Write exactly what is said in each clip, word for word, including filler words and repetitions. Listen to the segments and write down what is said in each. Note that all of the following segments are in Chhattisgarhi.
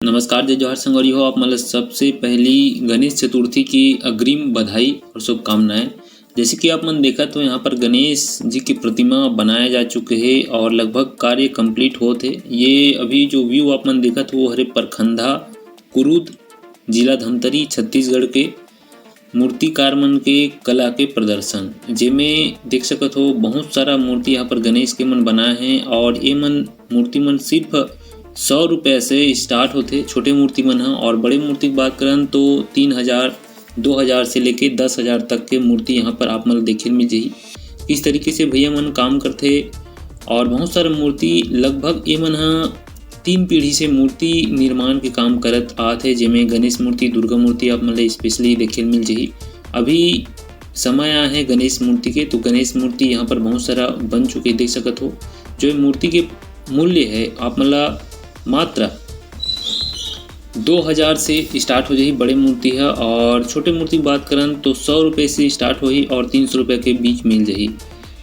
नमस्कार, जय जोहार संगवारी हो। आप मन ल सबसे पहली गणेश चतुर्थी की अग्रिम बधाई और शुभकामनाएं। जैसे कि आप मन देखत हो, यहाँ पर गणेश जी की प्रतिमा बनाया जा चुके हे और लगभग कार्य complete होत हे। ये अभी जो view आप मन देखत हो, वो हरे परखंधा कुरुद, जिला धमतरी, छत्तीसगढ़ के मूर्तिकार मन के कला के प्रदर्शन, जेमे देख सकत हो, बहुत सारा मूर्ति यहाँ पर गणेश के मन बनाए हैं और ये मन मूर्ति मन सिर्फ सौ रुपये से start होथे, छोटे मूर्ति मन ह। और बड़े मूर्ति की बात करन तो तीन हजार, दो हजार से लेके दस हजार तक के मूर्ति यहाँ पर आप मन ल देखे ल मिल जाही। इस तरीके से भैया मन काम करथे और बहुत सारा मूर्ति, लगभग ये मन ह तीन पीढ़ी से मूर्ति निर्माण के काम करत आत हे, जेमे गणेश मूर्ति, दुर्गा मूर्ति आप मन ल specially देखे ल मिल जाही। अभी समय आए हे गणेश मूर्ति के, तो गणेश मूर्ति यहाँ पर बहुत सारा बन चुके, देख सकत हो। जो ये मूर्ति के मूल्य है, आप मन ल मात्र दो हजार से start हो जाही बड़े मूर्ति ह, और छोटे मूर्ति की बात करन तो सौ रुपये से start होही और तीन सौ रुपये के बीच मिल जाही।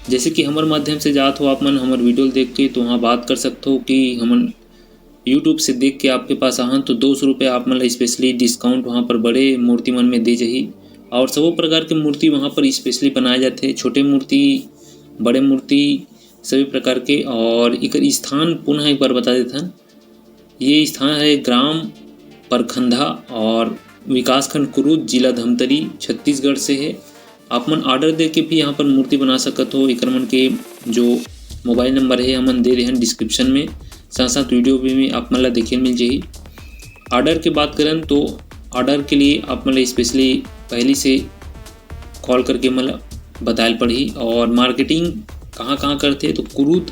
जैसे कि हमर माध्यम से जात हो आप मन हमर video ल देख के, तो वहाँ बात कर सकत हो कि हमन YouTube से देख के आपके पास आहन, तो दो सौ रुपये आप मन ल specially discount वहाँ पर बड़े मूर्ति मन में दे जाही। और सबो प्रकार के मूर्ति वहाँ पर specially बनाए जाथे, छोटे मूर्ति, बड़े मूर्ति, सभी प्रकार के। और एकर स्थान पुनः एक बार बता देथन, ये स्थान है ग्राम परखंधा और विकासखंड कुरुद, जिला धमतरी, छत्तीसगढ़ से है। आप मन order दे के भी यहाँ पर मूर्ति बना सकत हो। एकर मन के जो mobile number है, हमन दे देहन description में, साथ साथ video भी में आप मन ला देखे मिल जाही। Order के बात करन तो order के लिए आप मन ला specially पहली से call करके मन ला बतायल पड़ही। और marketing कहाँ कहाँ करथे, तो कुरुद,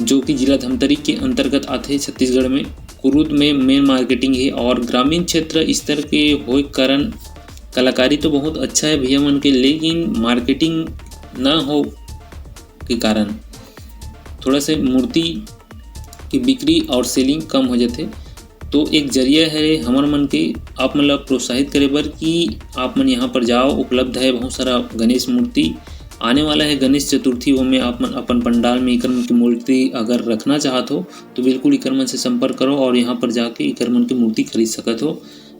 जो कि जिला धमतरी के अंतर्गत आथे छत्तीसगढ़ में, कुरुद में main marketing है। और ग्रामीण क्षेत्र स्तर के होए के कारण कलाकारी तो बहुत अच्छा है भैया मन के, लेकिन marketing ना हो के कारण थोड़ा से मूर्ति की बिक्री और selling कम हो जाथे। तो एक जरिया है हमर मन के आप मन ला प्रोत्साहित करे बर कि आप मन यहाँ पर जाओ, उपलब्ध है बहुत सारा गणेश मूर्ति। आने वाला है गणेश चतुर्थी, ओमे आप मन अपन पंडाल में एकर मन की मूर्ति अगर रखना चाहत हो, तो बिल्कुल एकर मन से संपर्क करो और यहाँ पर जाके एकर मन की मूर्ति खरीद सकत हो।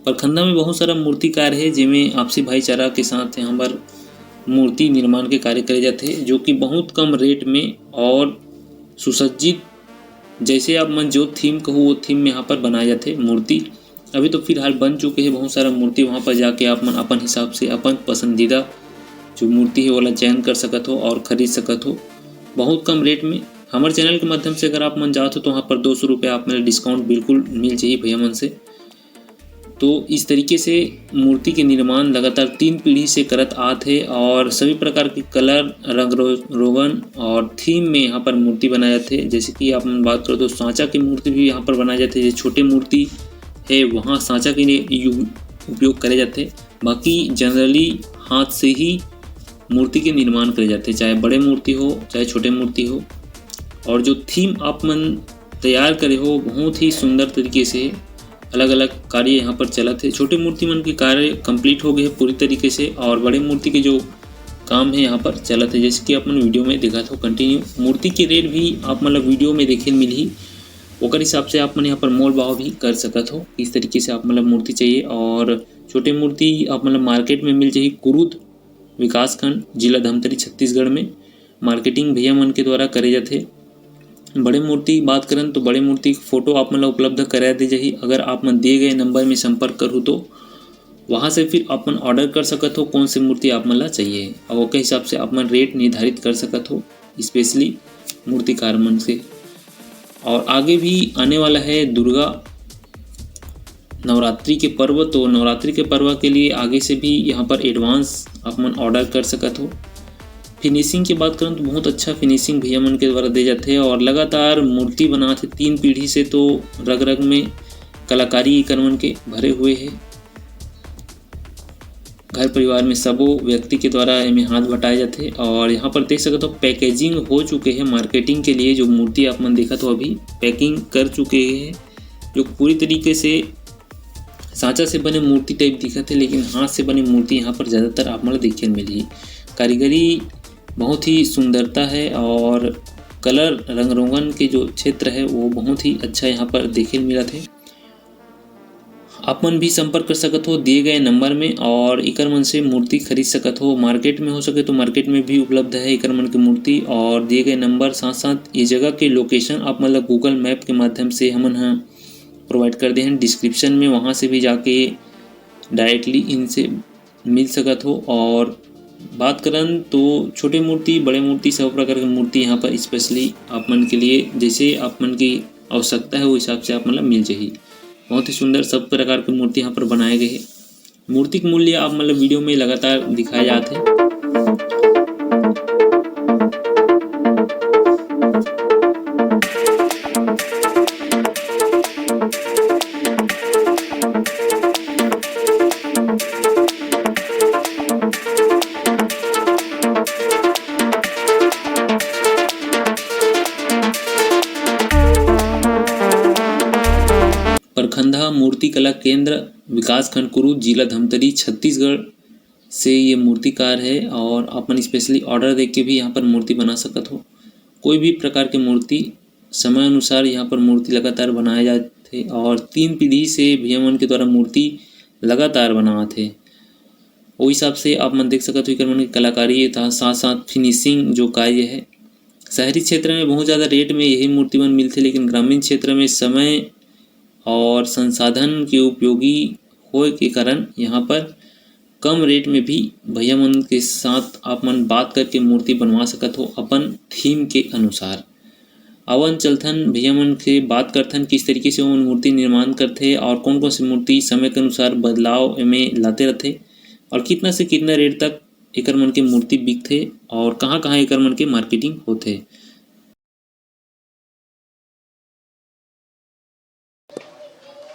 परखंधा में बहुत सारा मूर्तिकार है, जेमे आपसी भाईचारा के साथ यहाँ पर मूर्ति निर्माण के कार्य करे जाथे, जो कि बहुत कम rate में और सुसज्जित, जैसे आप मन जो theme कहू, वो theme में यहाँ पर बनाए जाथे मूर्ति। अभी तो फिलहाल बन चुके हैं बहुत सारा मूर्ति, वहाँ पर जाके आप मन अपन हिसाब से अपन पसंदीदा जो मूर्ति है, ओला चयन कर सकत हो और खरीद सकत हो बहुत कम rate में। हमर channel के माध्यम से अगर आप मन जात हो, तो वहाँ पर दो सौ रुपये आप मन discount बिल्कुल मिल जाही भैया मन से। तो इस तरीके से मूर्ति के निर्माण लगातार तीन पीढ़ी से करत आत है और सभी प्रकार के colour, रंग रो-, रोगन और theme में यहाँ पर मूर्ति बनाए जाथे। जैसे कि आप मन बात करो तो सांचा की मूर्ति भी यहाँ पर बनाए जाथे। जो छोटे मूर्ति है, वहाँ सांचा के लिए यू-, उपयोग करे जाथे। बाकी generally हाथ से ही मूर्ति के निर्माण करे जाथे, चाहे बड़े मूर्ति हो, चाहे छोटे मूर्ति हो। और जो theme आप मन तैयार करे हो, बहुत ही सुंदर तरीके से अलग-अलग कार्य यहाँ पर चलत है। छोटे मूर्ति मन के कार्य complete हो गए हैं पूरी तरीके से और बड़े मूर्ति के जो काम है यहाँ पर चलत है, जैसे कि अपन video में देखत हो continue। मूर्ति के rate भी आप मन ला video में देखे मिलही, ओकर हिसाब से आप मन यहाँ पर मोल भाव भी कर सकत हो। इस तरीके से आप मन ला मूर्ति चाहिए और छोटे मूर्ति आप मन ला market में मिल जाही कुरुद विकासखंड, जिला धमतरी, छत्तीसगढ़ में। Marketing भैया मन के द्वारा करे जाथे। बड़े मूर्ति की बात करन तो बड़े मूर्ति के photo आप मन ला उपलब्ध करा दे जाही। अगर आप मन दिए गए number में संपर्क करहू तो वहाँ से फिर आप मन order कर सकत हो कौन से मूर्ति आप मन ला चाहिए, और ओकर हिसाब से आप मन rate निर्धारित कर सकत हो specially मूर्तिकार मन से। और आगे भी आने वाला है दुर्गा नवरात्रि के पर्व, तो नवरात्रि के पर्व के लिए आगे से भी यहाँ पर advance आप मन order कर सकत हो। Finishing की बात करन तो बहुत अच्छा finishing भैया मन के द्वारा दे जाथे और लगातार मूर्ति बनाथे तीन पीढ़ी से, तो रग रग में कलाकारी एकर मन के भरे हुए है। घर परिवार में सबो व्यक्ति के द्वारा एमे हाथ बटाए जाथे और यहाँ पर देख सकत हो packaging हो चुके हैं marketing के लिए। जो मूर्ति आप मन देखत हो अभी packing कर चुके हैं, जो पूरी तरीके से सांचा से बने मूर्ति type दिखत है, लेकिन हाथ से बने मूर्ति यहाँ पर ज़्यादातर आप मन ल देखे ल मिलही। कारीगरी बहुत ही सुंदरता है और colour, रंग रोगन के जो क्षेत्र है वो बहुत ही अच्छा यहाँ पर देखे ल मिलत है। आप मन भी संपर्क कर सकत हो दिए गए नंबर में और एकर मन से मूर्ति खरीद सकत हो। मार्केट में हो सके तो मार्केट में भी उपलब्ध है एकर मन के मूर्ति। और दिए गए नंबर, साथ साथ ये जगह के लोकेशन आप मन ल गूगल मैप के माध्यम से हमन ह प्रोवाइड कर दे हैं डिस्क्रिप्शन में, वहाँ से भी जाके डायरेक्टली इनसे मिल सकत हो। और बात करन तो छोटे मूर्ति, बड़े मूर्ति, सब प्रकार के मूर्ति यहाँ पर स्पेशली आप मन के लिए, जैसे आप मन की आवश्यकता है, वो हिसाब से आप मन ल मिल जाही। बहुत ही सुंदर सब प्रकार के मूर्ति यहाँ पर बनाए गए हैं। मूर्ति के मूल्य आप मन ल वीडियो में लगातार दिखाए जात है। परखंधा मूर्ति कला केंद्र, विकासखंड कुरूद, जिला धमतरी, छत्तीसगढ़ से ये मूर्तिकार है और अपन स्पेशली ऑर्डर देके भी यहाँ पर मूर्ति बना सकत हो। कोई भी प्रकार के मूर्ति समय अनुसार यहाँ पर मूर्ति लगातार बनाए जात हे और तीन पीढ़ी से भैया मन के द्वारा मूर्ति लगातार बनावत हे। ओ हिसाब से आप मन देख सकत हो एकर मन के कलाकारी, साथ साथ फिनिशिंग जो कार्य है। शहरी क्षेत्र में बहुत ज़्यादा रेट में यही मूर्ति मन मिलथे, लेकिन ग्रामीण क्षेत्र में समय और संसाधन के उपयोगी होए के कारण यहाँ पर कम रेट में भी भैया मन के साथ आप मन बात करके मूर्ति बनवा सकत हो अपन थीम के अनुसार। आवन चलथन भैया मन से बात करथन किस तरीके से ओमन मूर्ति निर्माण करथे और कौन कौन से मूर्ति समय के अनुसार बदलाव एमे लाते रथे और कितना से कितना रेट तक एकर मन के मूर्ति बिकथे और कहाँ कहाँ एकर मन के मार्केटिंग होथे।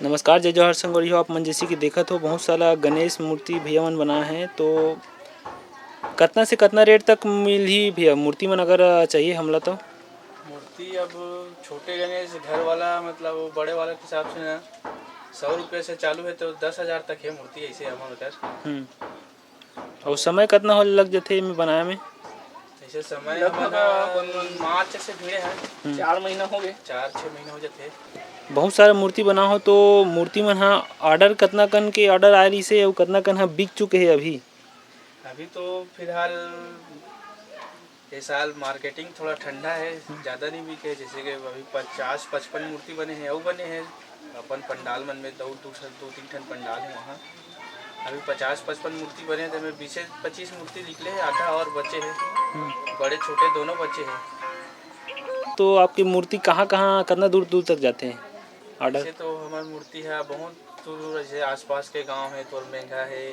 नमस्कार, जय जोहार संगवारी हो। आप मन जैसे कि देखत हो, बहुत सारा गणेश मूर्ति भैया मन बनाए हैं, तो कतना से कतना रेट तक मिलही भैया मूर्ति मन, अगर चाहिए हमला तो? मूर्ति अब छोटे गणेश घर वाला, मतलब वो बड़े वाला के हिसाब से ना, सौ रुपये से चालू है तो दस हज़ार तक है मूर्ति, ऐसे हमन कर। हम्म। और समय कतना हो लग जथे एमे बनाए में? जैसे समय लगभग हमन ह अपन मार्च से भिड़े हैं। हम्म। चार महीना हो गए। चार छः महीना हो जाते। बहुत सारा मूर्ति बना हो तो मूर्ति मन हा ऑर्डर कतना कन के ऑर्डर आए रहिसे अउ कतना कन हा बिक चुके हे अभी? अभी तो फिलहाल ये साल मार्केटिंग थोड़ा ठंडा है, ज़्यादा नहीं बिके। जैसे कि अभी पचास पचपन मूर्ति बने हैं, अउ बने हैं अपन पंडाल मन में, दो, दो ठन, दो तीन ठन पंडाल है वहाँ। अभी पचास पचपन मूर्ति बने, तो मैं बीस पच्चीस मूर्ति निकले हैं, आधा और बचे हैं। हम्म। बड़े छोटे दोनों बचे हैं। तो आपकी मूर्ति कहाँ, कहाँ, कितना दूर, दूर तक जाते हैं ऑर्डर? ऐसे तो हमारी मूर्ति है बहुत दूर, दूर, जैसे आसपास के गांव है, तोरमेंघा है,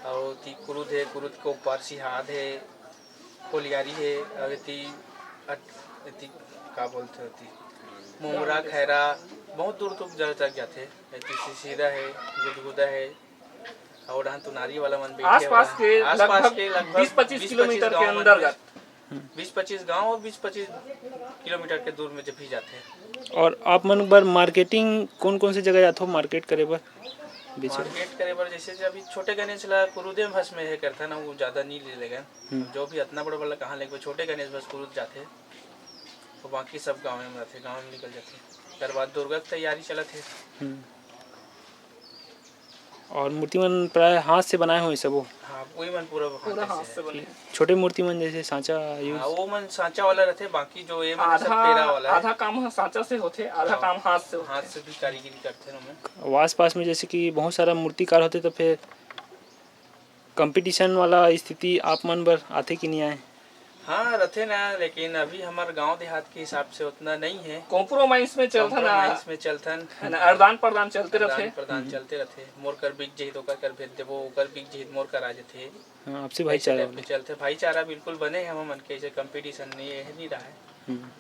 और ती कुरुद है, कुरुद के ऊपर सिहाद है, कोलियारी है, और ती अट-, ती का बोलते होती, मोमरा, खैरा, बहुत दूर तक जा-, तक जाते हैं। ती सिसीरा है, गुदगुदा है, और डहन तुनारी वाला मन बैठे आसपास हुआ है। के आसपास लगभग के लगभग बीस पच्चीस बीस पच्चीस किलोमीटर के गांव मन अंदर में, जाते। बीस पच्चीस गांव और बीस पच्चीस किलोमीटर के दूर में जब भी जाते हैं। और आप मन बर मार्केटिंग कौन कौन से जगह जाते हो मार्केट करे बर? बीच में। मार्केट करे बर जैसे कि अभी छोटे गणेश ला कुरुदे भस में है करता ना, वो ज़्यादा नहीं ले लेगा। हम्म। जो भी इतना बड़ा वाला कहाँ लेके छोटे गणेश भस कुरुद जाते, तो बाकी सब गाँव में रहते, गाँव में निकल जाते। ओकर बाद दुर्गा की तैयारी चलत है। हम्म। और मूर्ति मन प्राय हाथ से बनाए हुए सबो? हाँ, वही मन पूरा पूरा हाथ हाथ से से है। बने। छोटे मूर्ति मन जैसे सांचा use? हाँ, वो मन सांचा वाला रहते, बाकी जो ये मन सब आधा, पेरा वाला है। आधा काम ह सांचा से होथे, आधा हाँ, काम हाथ से होथे। हाथ से भी कारीगरी करते हैं उनमें। वो आसपास में जैसे कि बहुत सारा मूर्तीकार होते, तो फिर कंपटीशन वाला स्थिति आप मन बर आथे कि नहीं आए? हाँ, रथे ना, लेकिन अभी हमार गांव देहात के हिसाब से उतना नहीं है। कॉम्प्रोमाइज में चलथन ना। कॉम्प्रोमाइज में चलथन। है ना, आदान प्रदान चलते आदान रथे। प्रदान हम्म। चलते रथे। मोर कर बिक जही तो ओकर कर भेज देबो, ओकर बिक जही तो मोर कर आ जथे। हाँ, आपसी ऐसे भाईचारा टाइप के वाला। चलथे। भाईचारा बिल्कुल बने हे हमर मन के, ऐसे कंपटीशन नहीं, ये नहीं रहा है। हम्म।